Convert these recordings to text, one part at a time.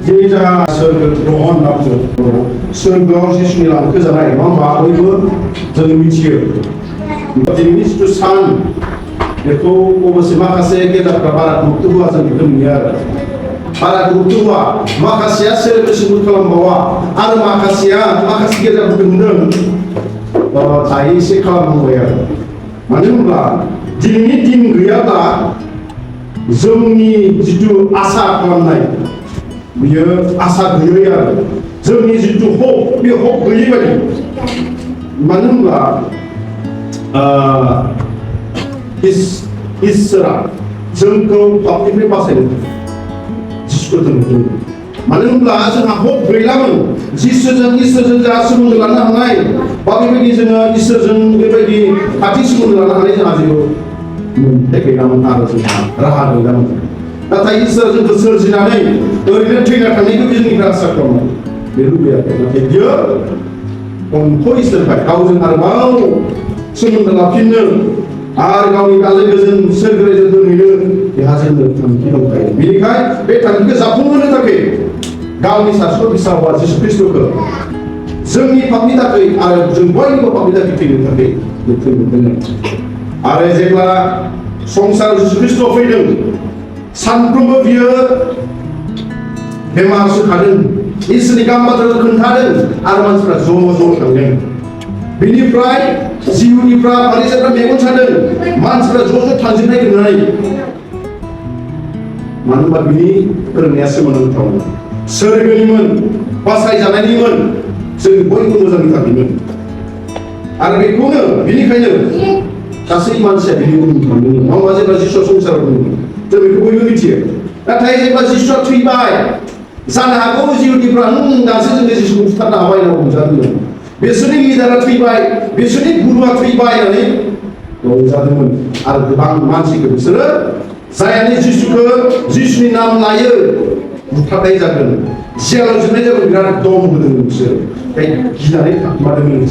दिनै जोंहा सोरगो दङ होनना बुङो सोरगोआव जिसुनि लांखो जानाय नङा होमबा बयबो जों मिथियो दिनैनि जिथु सान बेखौ अबसे माखासे गेदेरफ्रा बारा गुरुत्व होआ जों बेखौ नुयो आरो बारा गुरुत्व होआ माखासेया सेलेब्रेसनबो खालामबावा आरो माखासे गेदेरफोरखौ नुदों दायो एसे खालामहांबाय आरो मानो होनब्ला दिनैनि दिन गैयाब्ला जोंनि जिथु आसा खालामनाय बियो आसा गैयै आरो जोंनि जिथु हप बे हप गैयै बायदि मानो होनब्ला इसोरा जोंखौ पापनिफ्राय बासायनो जिसुखौ जों नुदों मानो होनब्ला जोंहा हप गैलामोन इसोरजों जोंहा सोमोन्दो लानो हानाय बा बेबायदि जोङो इसोरजों बेबायदि खाथि सोमोन्दो लानो हानाय जोंहा जेबो मोनथाय गैयामोन आरो जोंहा राहा गैयामोन नाथाय इसोर जोंखौ सोरजिनानै ओरैनो थैना थानायखौ जोंनिफ्राय आसा खालामो बे लुबैयाखै नाथाय बियो अनथ इसोरखाय गावजों आरोबाव सोमोन्दो लाफिननो आरो गावनि गाले गोजोन सोरगो रायजो दोनहैनो बेहा जोंनो थांखि दंखायो बेनिखाय बे थांखिखौ जाफुंहोनो थाखाय गावनि सासेल' फिसा हौवा जिसु ख्रिस्ट'खौ जोंनि पापनि थाखाय आरो जों बयनिबो पापनि थाखाय थैनो थाखाय थैदों आरो जेब्ला संसाराव जिसु ख्रिस्ट' फैदों सानफ्रोमबो बियो बेमार सोखादों इसोरनि गाहाम बाथ्राखौ खोन्थादों आरो मानसिफ्रा ज' थांदों बेनिफ्राय जिउनिफ्राय फारिसायफ्रा मेगन सादों मानसिफ्रा ज' थांजोबनाय नुनानै मानो होनबा बिनि फोरोंनाया सोमोनांथावमोन सोरगोनिमोन बासायजानायनिमोन जों बयबो मोजांनि थाखायमोन आरो बेखौनो बेनिखायनो गासै मानसिया बिनि उन थांदोंमोन नङा होमबा जेब्ला जिसुआ संसाराव दंमोन जों बेखौ बयबो मिथियो नाथाय जेब्ला जिसुआ थैबाय जानो हागौ जिउनिफ्रा दासो जोङो जिसुखौ बुथारनो हाबाय होनना बुंजादोंमोन बिसोरनि लिडारा थैबाय बिसोरनि गुरुआ थैबाय होननानै रंजादोंमोन आरो गोबां मानसिखौ बिसोरो जायानि जिसुनि नाम लायो बुथारनाय जागोन जेलाव जोबनाय जागोन बिराद दम होदोंमोन बिसोर गिनानै थाखुमादोंमोन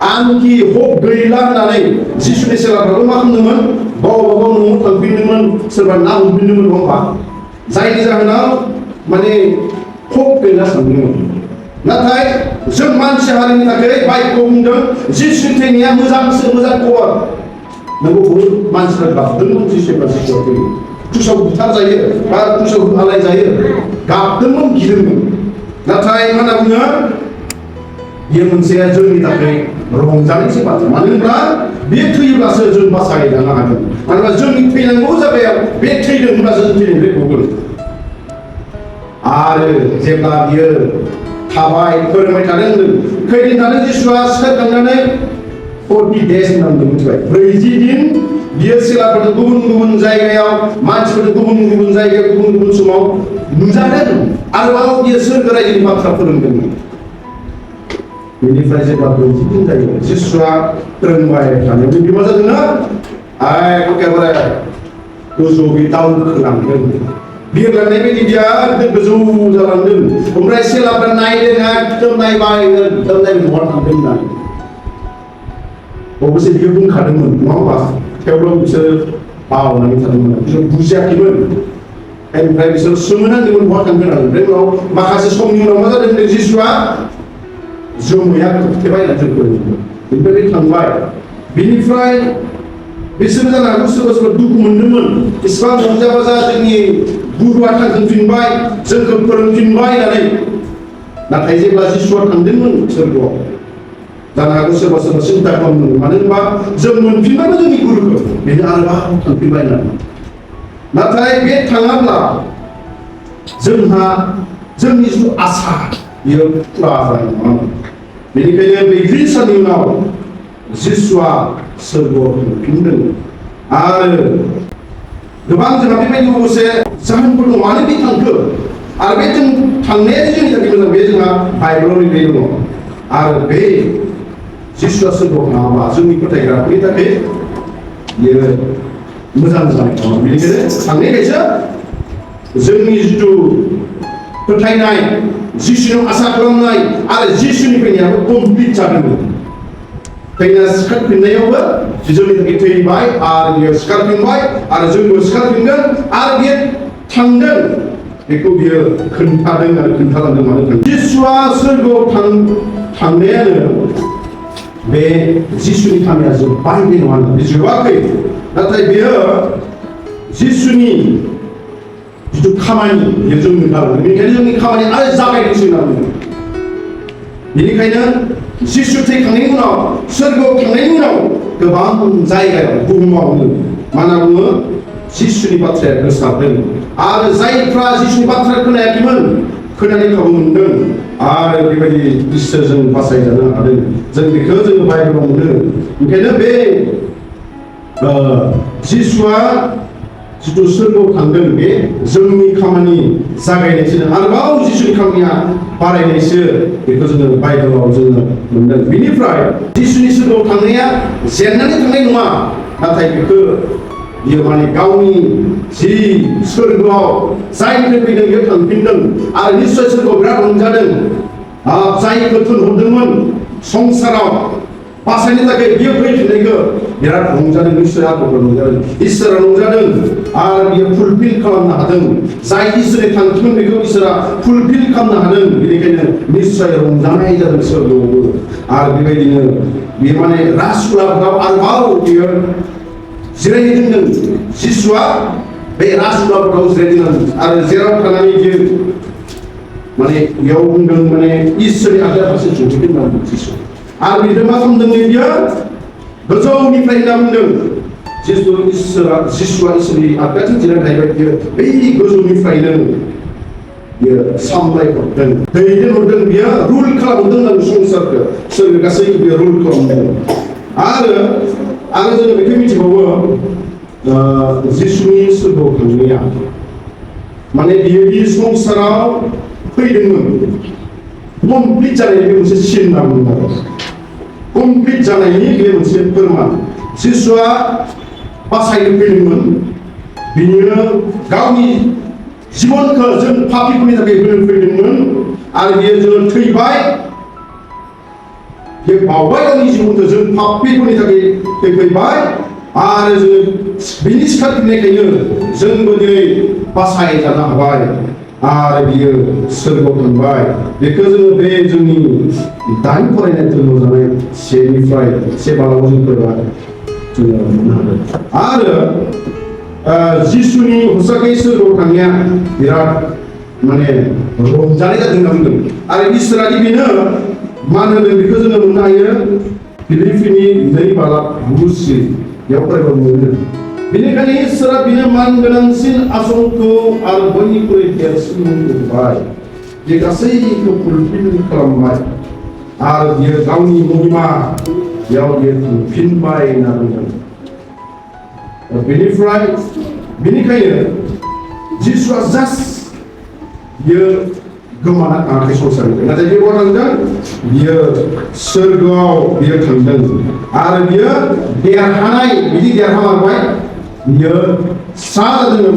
आंखि हप गैला होननानै जिसुनि सेलाफ्राबो मा खालामदोंमोन गावबा गाव न'आव थांफिनदोंमोन सोरबा ना हमफिनदोंमोन नङा होमबा जायनि जाहोनाव माने हप गैला सानदोंमोन नाथाय जों मानसि हारिनि थाखाय बाइबेलाव बुंदों जिसुनि थैनाया मोजां खबर नोंगौ बहुत मानसिफ्रा गाबदोंमोन जिसुआ थैयो क्रुसाव बुथार जायो बा क्रुसाव आलाय जायो गाबदोंमोन गिदोंमोन नाथाय मा होनना बुङो बेयो मोनसे जोंनि थाखाय रंजानायसो बाथ्रा मानो होनब्ला बे थैयोब्लासो जों बासायजानो हागोन मानोना जोंनि थैनांगौ जायगायाव बे थैदों होनब्लासो जों थैनायनिफ्राय गगोन आरो जेब्ला बियो थाबाय फोरोंबाय थादों खैदिन थादों जिसुआ सिखारखांनानै 40 days होननानै मिथिबाय 40 दिन बियो सेलाफोरजों गुबुन जायगायाव मानसिफोरजों गुबुन जायगायाव गुबुन समाव नुजादों आरोबाव बियो सोरगो रायजोनि बाथ्रा फोरोंदोंमोन बेनिफ्राय जेब्ला 40 दिन जायो जिसुआ फोरोंबाय थानायाव बे मा जादोंना एखेबारे गोजौआव दावखोलांदों बिरलांनाय बायदि बिराद गोजौ जालांदों ओमफ्राय सेलाफ्रा नायदों एकदम नायबाय बहा थांदों होननानै अबसे बियो बुंखादोंमोन नङा होमबा थेवब्लाबो बिसोर बावनानै थादोंमोन बिसोर बुजियाखैमोन ओमफ्राय बिसोर सोमोनांदोंमोन बहा थांगोन आरो ओमफ्राय उनाव माखासे समनि उनाव मा जादों जिसुआ जोमैया खोबथेबाय होनना जों फोरोंदोंमोन बेनिफ्राय थांबाय बिनिफ्राय बिसोरो जानो हागौ सोरबा दुखु मोनदोंमोन इसिबां रंजा बाजा जोंनि गुरुआ थांफिनबाय जोंखौ फोरोंफिनबाय होननानै नाथाय जेब्ला जिसुआ थांदोंमोन सोरगोआव जानो हागौ सोरबा सिन्ता खालामदोंमोन मानो होनबा जों मोनफिनबाबो जोंनि गुरुखौ बेनो आरोबाव थांफिनबाय होननानै नाथाय बे थाङाब्ला जोंहा जोंनि जिथु आसा बियो फुरा जानाय नङा बेनिखायनो 40 साननि उनाव जिसुआ सोरगोआव थांफिनदों आरो गोबां जोंहा बेबायदि अबसे जाहोनफोर दं मानो बे थांखो आरो बे जों थांनाया जोंनि थाखाय मोजां बे जोंहा बाइबेलाव लिरनाय दङ आरो बे जिसुआ सोरगोआव थाङाबा जोंनि फोथायग्राफोरनि थाखाय बियो मोजां जानाय नङा बेनिखायनो थांनायखायसो जोंनि जिथु फोथायनाय जिसुनाव आसा खालामनाय आरो जिसुनि फैनायाबो कमप्लिट जादोंमोन थैना सिखारफिननायावबो जोंनि थाखाय थैबाय आरो बियो सिखारफिनबाय आरो जोंबो सिखारफिनगोन आरो बियो थांदों बेखौ बियो खोन्थादों आरो खोन्थालांदों मानो होनोब्ला जिसुआ सोरगोआव थांनायानो बे जिसुनि खामानिया जोब्बाय बे नङा बे जोबाखै नाथाय बेयो जिसुनि जिथु खामानि बेयो जोंनि खामानि बेनिखायनो जोंनि खामानि आरो जागायनोसै होनना बुङो बेनिखायनो जिसु थैखांनायनि उनाव सोरगोआव थांनायनि उनाव गोबां जायगायाव बुहुमावनो मा होनना बुङो जिसुनि बाथ्राया गोसारदों आरो जायफ्रा जिसुनि बाथ्रा खोनायाखैमोन खोनानो खाबु मोनदों आरो बेबायदि इसोरजों बासायजानो हादों जों बेखौ जोङो बाइबेलाव मोनो ओंखायनो बे जिसुआ जिथु सोरगोआव थांदों बे जोंनि खामानि जागायनायसो आरोबाव जिसुनि खामानिया बारायनायसो बेखौ जोङो बाइबेलाव जोङो मोनदों बेनिफ्राय जिसुनि सोरगोआव थांनाया जेननानै थांनाय नङा नाथाय बेखौ बियो माने गावनि जि सोरगोआव जायनिफ्राय फैदों बेयो थांफिनदों आरो निश्चय सोरगोआव बिराद रंजादों जायखौ थोनहरदोंमोन संसाराव बासायनो थाखाय बियो फैफिननायखौ बिराद रंजादों निश्चय आत्माफोरा रंजादों इसोरा रंजादों आरो बियो फुलफिल खालामनो हादों जाय इसोरनि थांखिमोन बेखौ इसोरा फुलफिल खालामनो हादों बेनिखायनो निश्चय रंजानाय जादों सोरगोआवबो आरो बेबायदिनो बियो माने राजउलाफादाव आरोबाव बियो जिरायहैदों जिसुआ बे राजउलाफादाव जिरायदों आरो जेराव थानानै बियो माने बेयाव बुंदों माने इसोरनि आखाइ फारसे जहैदों होनना बुंदों जिसु आरो बियो मा खालामदों बियो गोजौनिफ्राय होनना बुंदों जिसुआ इसोरनि आखाइथिं जिरायनाय बायदि बै गोजौनिफ्रायनो बियो सामलायहरदों दैदेनहरदों बियो रुल खालामहरदों होनना संसारखौ सोरगो गासैखौ बियो रुल खालामदों आरो जोङो बेखौ मिथिबावो जिसुनि सोरगोआव थांनाया माने बियो बे संसाराव फैदोंमोन कमप्लिट जानायनि बे मोनसे सिन होनना बुङो आरो कमप्लिट जानायनि बे मोनसे फोरमान जिसुआ बासायनो फैदोंमोन बियो गावनि जिबनखौ जों पापिफोरनि थाखाय होनो फैदोंमोन आरो बियो जों थैबाय बे बावबाय गावनि जिबनखौ जों पापिफोरनि थाखाय फैबाय आरो जोङो बिनि सिखारफिननायखायनो जोंबो दिनै बासायजानो हाबाय आरो बियो सोरगोआव थांबाय बेखौ जोङो बे जोंनि दाइन फरायनाय धोरोमाव जानाय सेनिफ्राय से बालाव जोंफोरा जोङो मोननो हादों आरो जिसुनि हसाखै सोरगोआव थांनाया बिराद माने रंजानाय जादों होनना बुंदों आरो इसोरादि बेनो मान होदों बेखौ जोङो मोननो हायो फिलिपिनि 2:9 बेयाव फरायबा मोनो बेनिखायनो इसोरा बिनो मान गोनांसिन आसनखौ आरो बयनिख्रुइ देरसिन होबाय बे गासैखौ फुलफिल खालामबाय आरो बियो गावनि महिमायाव बियो थांफिनबाय होनना बुंदों बेनिखायनो जिसुआ जास्ट बियो गोमाना थाङाखै संसारनिफ्राय नाथाय बे बहा थांदों बियो सोरगोआव बियो थांदों आरो बियो देरहानाय बिदि देरहालांबाय बियो जादों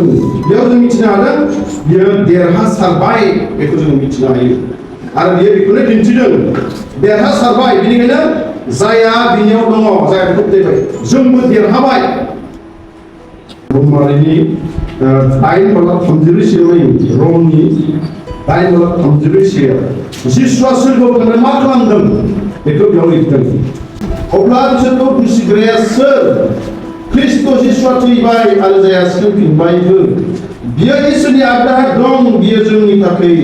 बेयाव जों मिथिनो हादों बियो देरहासारबाय बेखौ जों मिथिनो हायो आरो बियो बेखौनो दिन्थिदों देरहासारबाय बेनिखायनो जायहा बिनियाव दङ जायहा बेखौ फोथायबाय जोंबो देरहाबाय रमारिनि 8:34 रमनि 8:34 जिसुआ सोरगोआव थांनानै मा खालामदों बेखौ बेयाव लिरदों अब्ला बिसोरखौ दुसिग्राया सोर ख्रिस्ट' जिसुआ थैबाय आरो जायहा सिखारफिनबायबो बियो इसोरनि आगदाहा दं बियो जोंनि थाखाय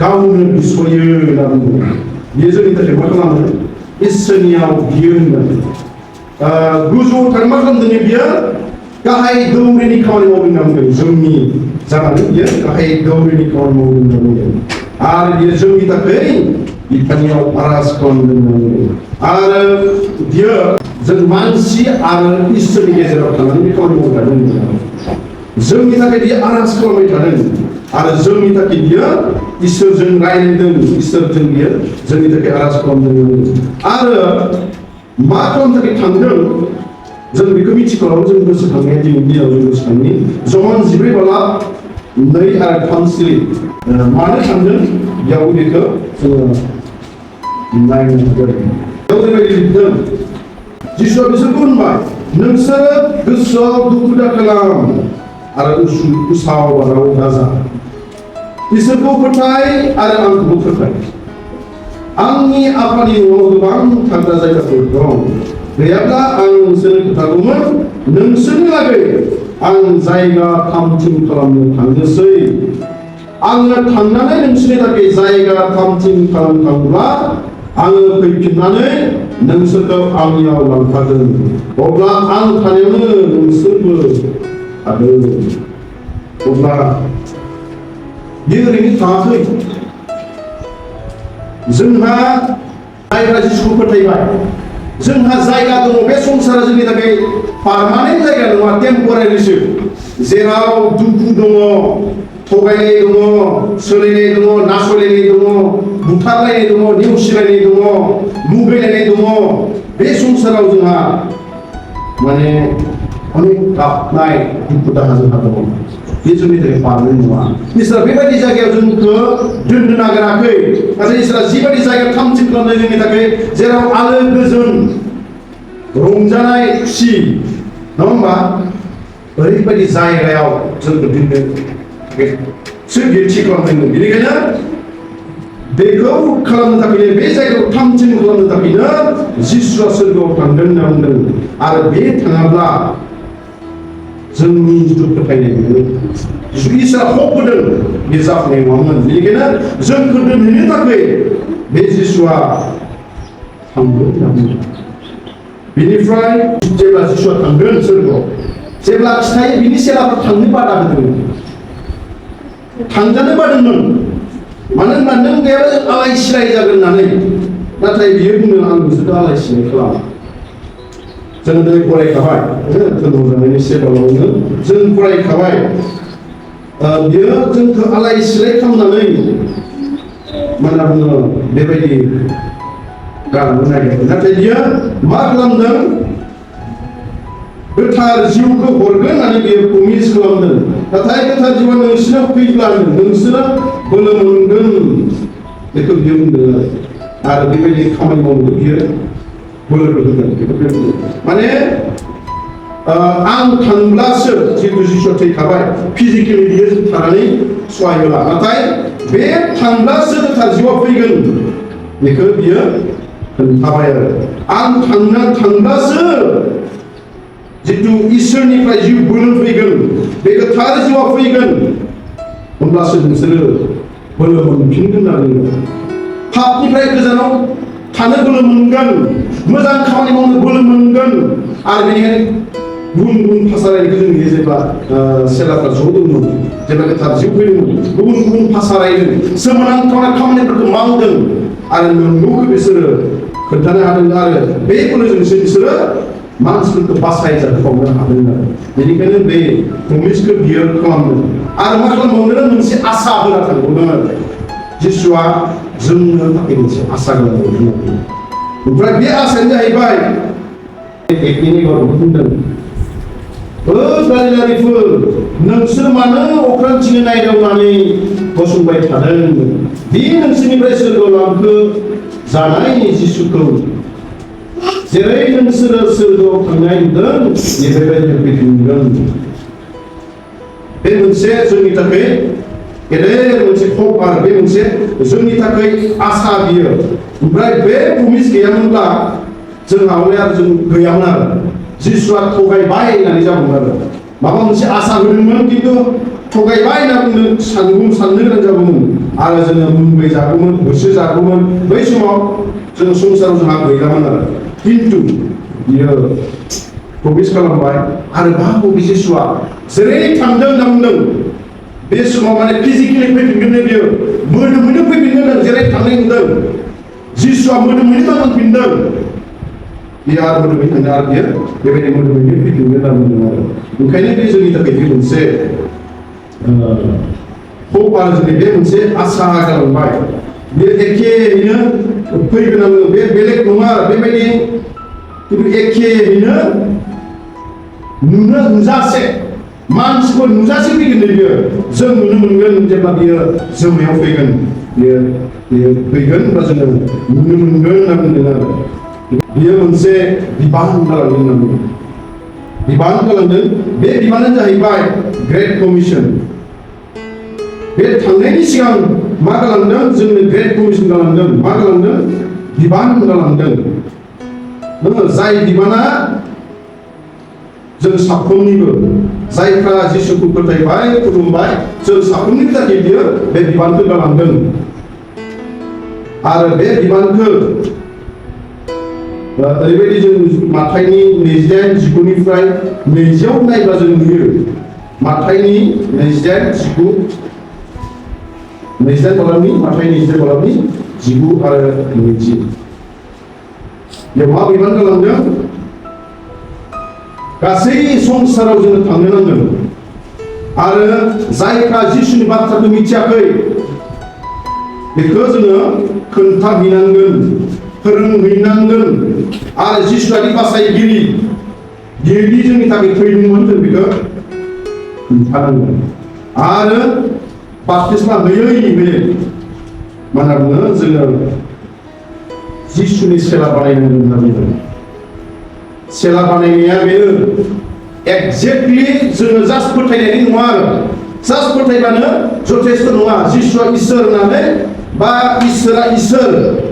गावनो बिसयो होनना बुङो बियो जोंनि थाखाय मा खालामो इसोरनियाव बियो होननानै गोजौआव थांना मा खालामदों बियो गाहाय दौरिनि खामानि मावदों होनना बुंदों जोंनि जानानै बियो गाहाय दौरिनि खामानि मावदों होनना बुंदों आरो बियो जोंनि थाखाय बिथांनियाव आरज खालामदों होनना बुंदों आरो बियो जों मानसि आरो इसोरनि गेजेराव थानानै बे खामानि मावबाय थादों जोंनि थाखाय बियो आरज खालामबाय थादों आरो जोंनि थाखाय बियो इसोरजों रायज्लायदों इसोरजों बियो जोंनि थाखाय आरज खालामदों आरो मा खालामनो थाखाय थांदों जों बेखौ मिथिखागौ जों गोसोखांनाया दिनैनि दिनाव जों गोसोखांनि जन 14:2 आरो 3 मानो थांदों बेयाव बेखौ जोङो नायनो हागोन बेयाव ओरैबायदि लिरदों जिसुआ बिसोरखौ होनबाय नोंसोरो गोसोआव दुखु दा खालाम आरो उसाव बादाव दाजा इसोरखौ फोथाय आरो आंखौबो फोथाय। आंनि आफानि न'आव गोबां थाग्रा जायगाफोर दं, गैयाब्ला आं नोंसोरनो खोन्थागौमोन। नोंसोरनि लागै आं जायगा थाम-थिम खालामनो थांनोसै। आङो थांनानै नोंसोरनि थाखाय जायगा थाम-थिम खालामखांब्ला आङो फैफिननानै नोंसोरखौ आंनियाव लांफागोन। अब्ला आं थानायावनो नोंसोरबो थागोन। अब्ला बेयो ओरैनो थाङाखै। जोंहा जायफ्रा जिसुखौ फोथायबाय, जोंहा जायगा दङ। बे संसारा जोंनि थाखाय पारमानेन्ट जायगा नङा, टेम्परारिसो। जेराव दुखु दङ, थगायनाय दङ, सोलायनाय दङ, नासयलायनाय दङ, बुथारलायनाय दङ, नेवसिलायनाय दङ, मुगैलायनाय दङ। बे संसाराव जोंहा माने अनेक गाबनाय दुखु दाहा जोंहा दङ। बे जोंनि थाखाय पारमानेन्ट नङा। इसोरा बेबायदि जायगायाव जोंखौ दोननो नागिराखै। नाथाय इसोरा जिबायदि जायगा थाम-थिम खालामदों जोंनि थाखाय, जेराव आलो गोजोन रंजानाय खुसि, नङा होमबा? ओरैबायदि जायगायाव जोंखौ दोननो सोर थि खालामदोंमोन। बेनिखायनो बेखौ खालामनो थाखाय, बे जायगाखौ थाम-थिम खालामनो थाखायनो जिसुआ सोरगोआव थांदों होनना बुंदों। आरो बे थाङाब्ला जोंनि जिथु फोथायनाय, इसोरा हक होदों, बे जाफुंनाय नङामोन। बेनिखायनो जोंखौ दोनहैनो थाखाय बे जिसुआ थांदों होनना बुंदों। बेनिफ्राय जेब्ला जिसुआ थांदों सोरगोआव, जेब्ला खिथायो बिनि सेलाफोर थांनो बादा होदोंमोन, थांजानो बादोंमोन। मानो होनबा नों गैयाबा जों आलाय सिलाय जागोन होननानै। नाथाय बियो बुंदों, आं नोंसोरखौ आलाय सिलाय खालामा। जों दिनै फरायखाबाय, धोरोम जानायनि सेबाङावनो जों फरायखाबाय। बियो जोंखौ आलाय सिलाय खालामनानै मा होनना बुङो, बेबायदि गालांनो नागिरदों। नाथाय बियो मा खालामदों? गोथार जिउखौ हरगोन होननानै बियो प्रमिस खालामदों। नाथाय गोथार जिउआ नोंसोरनाव फैब्लानो नोंसोरो बोलो मोनगोन, बेखौ बियो बुंदों। आरो बेबायदि खामानि मावनो बियो बोलो होगोन, बेखौ बियो बुंदों। माने आं थांब्लासो, जिहेतु जिसुआ थैखाबाय, फिजिकेलि बियो थानानै सहाय होला। नाथाय बे थांब्लासो गोथार जिउआ फैगोन, बेखौ बियो खोन्थाबाय। आरो आं थांब्लासो जितु इसोरनिफ्राय जिउ बोलो फैगोन, बे गोथार जिउआ फैगोन, होमब्लासो नोंसोरो बोलो मोनफिनगोन होनना बुंदों। पापनिफ्राय गोजानाव थानो बोलो मोनगोन, मोजां खामानि मावनो बोलो मोनगोन। आरो बेनिखायनो गुबुन गुबुन भाषारायनायखौ जों नुयो। जेब्ला सेलाफ्रा ज' दंमोन, जेब्ला गोथार जिउ फैदोंमोन, गुबुन गुबुन भाषा रायदों, सोमोनांथाव खामानिफोरखौ मावदों। आरो नंगौखौ बिसोरो खोन्थानो हादों। आरो बे बोलोजोंसो बिसोरो मानसिफोरखौ बासायजाबावनो हादों। आरो बेनिखायनो बे प्रमिसखौ बियो खालामदों। आरो मा खालामबावदों? मोनसे आसा होना थांबावदों। आरो जिसुआ जोंनो थाखाय मोनसे आसा होलांदों। ओमफ्राय बे आसायानो जाहैबाय, बुंदों, गालिलारिफोर, नोंसोर मानो अख्रांथिं नायदावनानै गसंबाय थादों? बे नोंसोरनिफ्राय सोरगोआव लांखो जानाय जिसुखौ, जेरै नोंसोरो सोरगोआव थांनाय नुदों, बेबायदिनो फैफिनगोन। बे मोनसे जोंनि थाखाय गेदेर मोनसे हप, आरो बे मोनसे जोंनि थाखाय आसा बियो। ओमफ्राय बे प्रमिस गैयामोनब्ला जोंहा हले आरो जों गैयामोन। आरो जिसुआ थगायबाय होननानै जागौमोन। आरो माबा मोनसे आसा होदोंमोन, खिन्थु थगायबाय होनना बुंनो साननो गोनां जागौमोन। आरो जोङो मुगै जागौमोन, होसो जागौमोन। बै समाव जों संसाराव जोंहा गैयामोन। आरो खिन्थु बियो प्रमिस खालामबाय। आरो बे जिसुआ जेरै थांदों होनना बुंदों, बे समाव माने फिजिकेलि फैफिनगोन। बियो मोदोमैनो फैफिनगोन। जेरै थांनाय नुदों, जिसुआ मोदोमैनो थांफिनदों, बियो आरो मोदोमै थांदों। आरो बियो बेबायदि मोदोमैनो फैफिनगोन होनना बुंदों। आरो ओंखायनो बे जोंनि थाखाय बे मोनसे हप, आरो जोंनि बे मोनसे आसा जालांबाय। बे एखेयैनो फैगोन। आङो बे बेलेग नङा। बेबायदि खिन्थु एखेयैनो नुजासे, मानसिफोर नुजासे फैगोन। बियो जों नुनो मोनगोन। जेब्ला बियो जोमैयाव फैगोन, बियो फैगोन, होनबा जोङो नुनो मोनगोन होनना बुंदों। आरो बियो मोनसे बिबान गालांदों होनना बुंदों। बिबान गालांदों। बे बिबानानो जाहैबाय ग्रेट कमिसन। बे थांनायनि सिगां मा खालामदों जोंनो ग्रेट कमिसन खालामदों मा खालामदों बिबान खालामदों जाय बिबाना जों साफ्रोमनिबो जायफ्रा जिसुखौ फोथायबाय खुलुमबाय जों साफ्रोमनि थाखाय बियो बे बिबानखौ खालामदों आरो बे बिबानखौ ओरैबायदि जों माथाइनि 28:19 निफ्राय 20 नायब्ला जों नुयो माथाइनि 28:19 माथाइ 28:19 आरो 20 बेयाव मा बिबान खालामदों गासै संसाराव जों थांनो नांगोन आरो जायफ्रा जिसुनि बाथ्राखौ मिथियाखै बेखौ जोङो खोन्थाहैनांगोन फोरोंहैनांगोन आरो जिसुआनि बासायगिरि बेदि जोंनि थाखाय थैदोंमोन जों बेखौ खोन्थानांगोन आरो बाप्तिस्मा होयै मानो बुङो जोङो जिसुनि सेला बानायनांगोन होनना बुङो सेला बानायनाया बेनो एक्जेक्टलि जोङो जास्ट फोथायनायनि नङा आरो जास्ट फोथायबानो जथेस्थ नङा जिसुआ इसोर होननानै बा इसोरा इसोर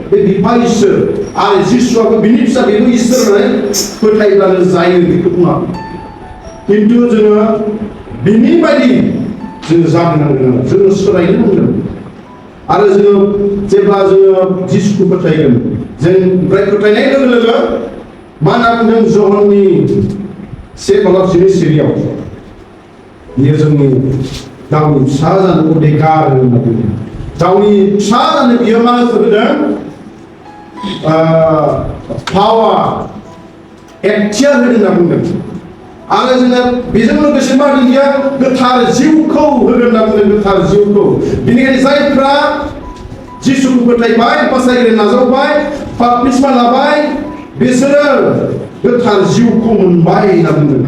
बे बिफा इसोर आरो जिसुआबो बिनि फिसा बेबो इसोर होननानै फोथायब्लानो जायो बेखौ बुङा खिन्थु जोङो बिनि बायदि जोङो जानो नांगोन जोङो सोलायनो नांगोन आरो जोङो जेब्ला जोङो जिसुखौ फोथायगोन जों ओमफ्राय फोथायनाय लोगो लोगो मा होनना बुंदों जहननि 1:20 बियो जोंनि गावनि फिसा जानो अधिकार होनना बुंदों गावनि फिसा जानो बियो मा होदों पावार एक्टियार होदों होनना बुंदों आरो जोङो बेजों लोगोसे मा होदों बियो गोथार जिउखौ होगोन होनना बुंदों गोथार जिउखौ बेनिखायनो जायफ्रा जिसुखौ फोथायबाय बासायगिरि नाजावबाय बाप्तिस्मा लाबाय बिसोरो गोथार जिउखौ मोनबाय होनना बुंदों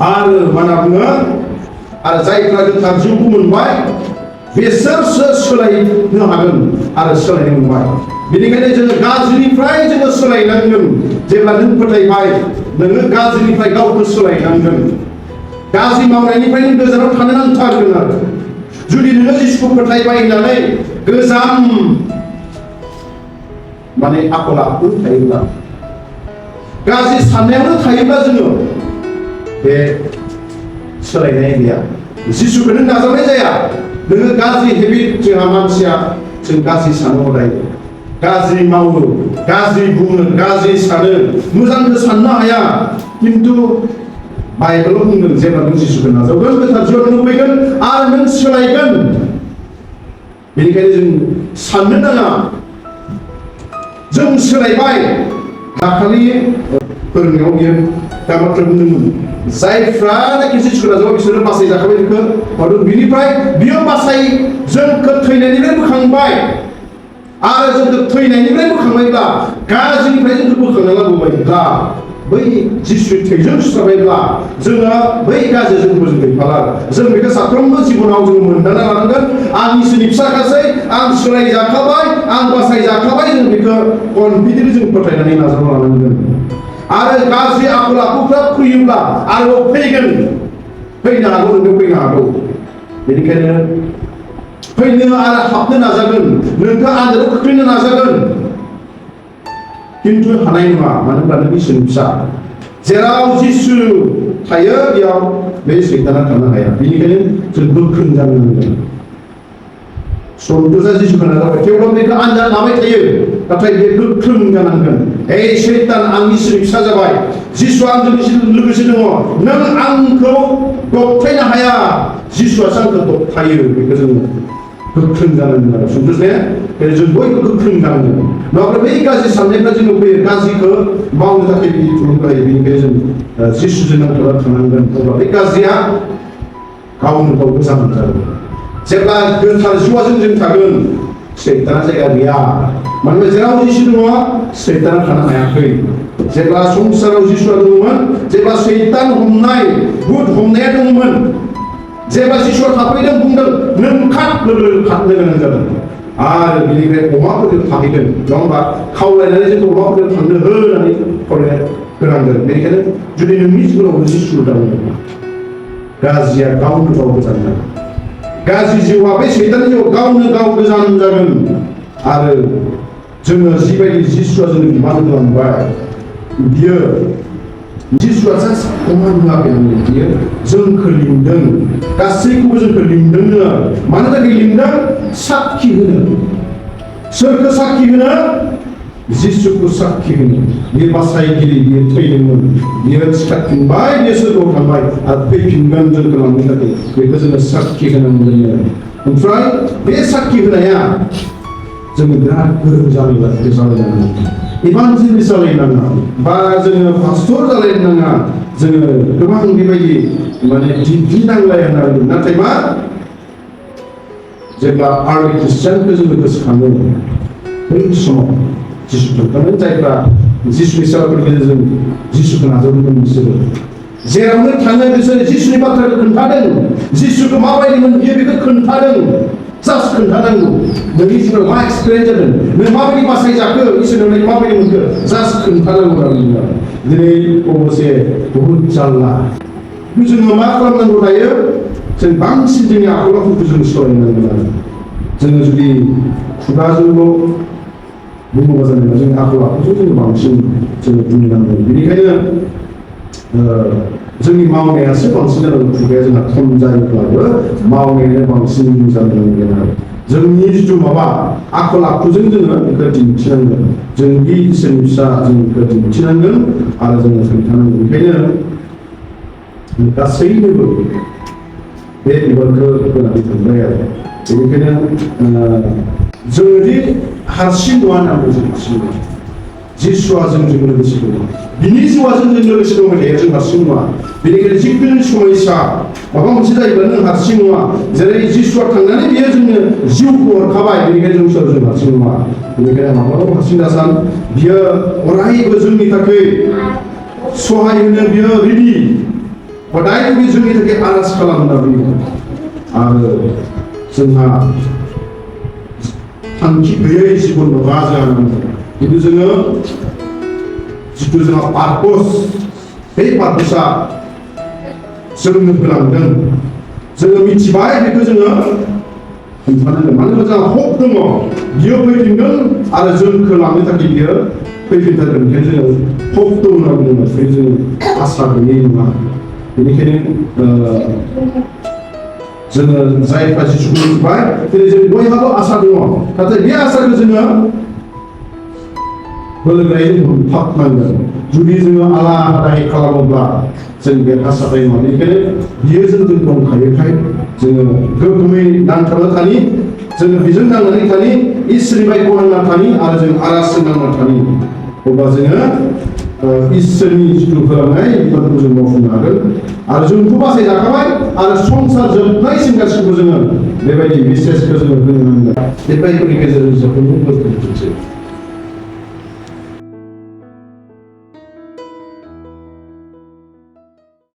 आरो मा होनना बुङो आरो जायफ्रा गोथार जिउखौ मोनबाय बिसोरसो सोलायनो हागोन आरो सोलायनो मोनबाय बेनिखायनो जोङो गाज्रिनिफ्राय जोङो सोलायनांगोन जेब्ला नों फोथायबाय नोङो गाज्रिनिफ्राय गावखौ सोलायनांगोन गाज्रि मावनायनिफ्राय नों गोजानाव थानो नांथारगोन आरो जुदि नोङो जिसुखौ फोथायबाय होननानै गोजाम माने आखल आखु थायोब्ला गाज्रि साननायावनो थायोब्ला जोङो बे सोलायनाय गैया जिसुखौ नों नाजावनाय जाया नोङो गाज्रि हेबिट जोंहा मानसिया जों गाज्रि सानो हदाय गाज्रि मावो गाज्रि बुङो गाज्रि सानो मोजांखौ साननो हाया खिन्थु बाइबेलाव बुंदों जेब्ला नों जिसुखौ नाजावगोन गोथार जिउआव नों फैगोन आरो नों सोलायगोन बेनिखायनो जों साननो नाङा जों सोलायबाय दाखालि फोरोंनायाव बियो दा बाथ्रा बुंदोंमोन जायफ्रानोखि जिसुखौ नाजावो बिसोरो बासायजाखाबाय बेखौ बिनिफ्राय बियो जोंखौ थैनायनिफ्राय बोखांबाय आरो जोंखौ थैनायनिफ्राय बोखांबायब्ला गाज्रिनिफ्राय जोंखौ बोखांना लाबोबायब्ला बै जिसुनि थैजों सुस्राबायब्ला जोङो बै गाज्रिजों जों गैफाला जों बेखौ साफ्रोमबो जिबनाव जों मोनदांना लानांगोन आं इसोरनि फिसाखासै आं सोलायजाखाबाय आं बासायजाखाबाय जों बेखौ कनफिडेन्टलि जों फोथायनानै नाजावना लानांगोन आरो गाज्रि आखल आखुफ्रा फैयोब्ला आरोबाव फैनो हागौ नोंनो फैनो हागौ बेनिखायनो फैनो आरो हाबनो नाजागोन नोंखौ आनजादाव खोख्लैनो नाजागोन खिन्थु हानाय नङा मानो होनब्ला नों इसोरनि फिसा जेराव जिसु थायो बेयाव बे सैताना थानो हाया बेनिखायनो जों गोख्रों जानो नांगोन सन्थुसा जिसुखौ नाजाबाय थेवब्लाबो बेखौ आनजाद लाबाय थायो नाथाय बे गोख्रों जानांगोन ए सैतान आं इसोरनि फिसा जाबाय जिसुआ आंजों लोगोसे दङ नों आंखौ दबथायनो हाया जिसुआसो आंखौ दबथायो बेखौ जों गोख्रों जानांगोन आरो सन्थुसनाया जों बयबो गोख्रों जानांगोन नङाब्ला बै गाज्रि साननायफ्रा जोंनाव फैयो गाज्रिखौ मावनो थाखाय बिदि थुलुंगा होयो बेनिखायनो जों जिसुजों नांथाबना थानांगोन अब्ला बे गाज्रिया गावनो गाव मोजां जागोन जेब्ला गोथार जिउआ जों थागोन सैताना जायगा गैया मानोना जेराव जिसु दङ सैताना थानो हायाखै जेब्ला संसाराव जिसुआ दङमोन जेब्ला सैतान हमनाय भुत हमनाया दङमोन जेब्ला जिसुआ थाफैदों बुंदों नों खारनो गोनां जादों आरो बेनिफ्राय अमाफोरजों थाहैदों नङा होमबा खावलायनानै जोंखौ अमाफोरजों थांनो हो होननानै फरायनो होनांगोन बेनिखायनो जुदि नोंनि जिउआव जिसु दङ गाज्रिया गावनो गाव जानो नांगोन गाज्रि जिउआ बे सैताननि जिउआव गावनो गाव गोजान जागोन आरो जोङो जिबायदि जिसुआ जोंनो बिबान होलांबाय बियो जिसुआ जास्ट कमान होआखै बियो जोंखौ लिंदों गासैखौबो जोंखौ लिंदोंनो मानो थाखाय लिंदों साखि होनो सोरखौ साखि होनो जिसुखौ साखि होनो बियो बासायगिरि बियो थैदोंमोन बियो सिखारफिनबाय बियो सोरगोआव थांबाय आरो फैफिनगोन जोंखौ लांनो थाखाय बेखौ जोङो साखि होनांगौ जायो ओमफ्राय बे साखि होनाया जोङो बिराद गोरों जालायनांगौ इभान्जेलिस्ट जालायनाङा बा जोङो पास्टर जालायनाङा जोङो गोबां बेबायदि माने डिग्रि नांलायनांगौ नाथाय मा जेब्ला आर्लि ख्रिस्टियानखौ जोङो गोसोखाङो बै समाव जिसु थांखांनाय जायफ्रा जिसुनि सेवाफोरनि गेजेरजों जिसुखौ नाजावदोंमोन बिसोरो जेरावनो थाङो बिसोरो जिसुनि बाथ्राखौ खोन्थादों जिसुखौ माबायदिमोन बियो बेखौ खोन्थादों जास्ट खोन्थानांगौ नोंनि जिउआव मा एक्सपिरियेन्स जादों नों माबायदि बासायजाखो इसोरनाव माबायदि मोनखो जास्ट खोन्थानांगौ आरो दिनै अबसे बहुद जारला जोङो मा खालामनांगौ दायो जों बांसिन जोंनि आखल आखुखौ जों सोलायनांगोन आरो जोङो जुदि खुगाजोंल' बुङोबा जानाय जोंनि आखल आखुखौ जोङो बांसिन जोङो बुंनांगोन बेनिखायनो जोंनि मावनायासो बांसिन जानांगौ खुगाया जोंहा खम जायोब्लाबो मावनायानो बांसिन जानांगोन आरो जोंनि जिथु माबा आखल आखुजों जोङो बेखौ दिन्थिनांगोन जों बे इसोरनि फिसा जों बेखौ दिन्थिनांगोन आरो जोङो खोन्थानांगोन बेखायनो गासैनोबो बे बिबानखौ होनानै थांबाय आरो बेनिखायनो जोंदि हारसिं नङा होननानै जों हारसिं नङा जिसुआ जोंजों लोगोसे दङ बिनि जिउआ जोंजों लोगोसे दङ जों हारसिं नङा बेनिखायनो जिखुनु समयसा माबा मोनसे जायोब्ला नों हारसिं नङा जेरै जिसुआ थांनानै बियो जोंनो जिउखौ हरखाबाय बेनिखायनो जों हारसिं नङा बेनिखायनो माब्लाबाबो हारसिं दासान बियो अरायबो जोंनि थाखाय सहाय होनो बियो रेडि हदायबो बे जोंनि थाखाय आरज खालामना बियो आरो जोंहा थांखि गैयै जिबन नङा जोंहा किन्तु जोङो जिथु जोंहा पार्पस बे पार्पसआ जोंनो होलांदों जोङो मिथिबाय बेखौ जोङो खोन्थानांगोन मानो होनबा जोंहा हप दङ बियो फैफिनगोन आरो जोंखौ लांनो थाखाय बियो फैफिनथारगोन ओंखायनो जोङो हप दं होनना बुङो ओंखायनो जोङो आसा गैयै नङा बेनिखायनो जोङो जायफ्रा जिसुखौ मिथिबाय दिनै जों बयहाबो आसा दङ नाथाय बे आसाखौ जोङो बोलोग्रायै हमथाबनांगोन जुदि जोङो आला आदाय खालामोब्ला जों बे आसाखौ नङा बेनिखायनो बियो जोंजों दंखायोखाय जोङो गोग्गोमै नांथाबना थानि जोङो बेजों नांनानै थानि इसोरनि बायदि नांना थानि आरो जों आरजजों नांना थानि अब्ला जोङो इसोरनि जिथु फोरोंनाय बेफोरखौ जों मावफुंनो हागोन आरो जोंथ' बासायजाखाबाय आरो संसार जोबनायसिम गासिबो जोङो बेबायदि बिसेसखौ जोङो होनो नांगोन बे बायदिनि गेजेरजों जोबोद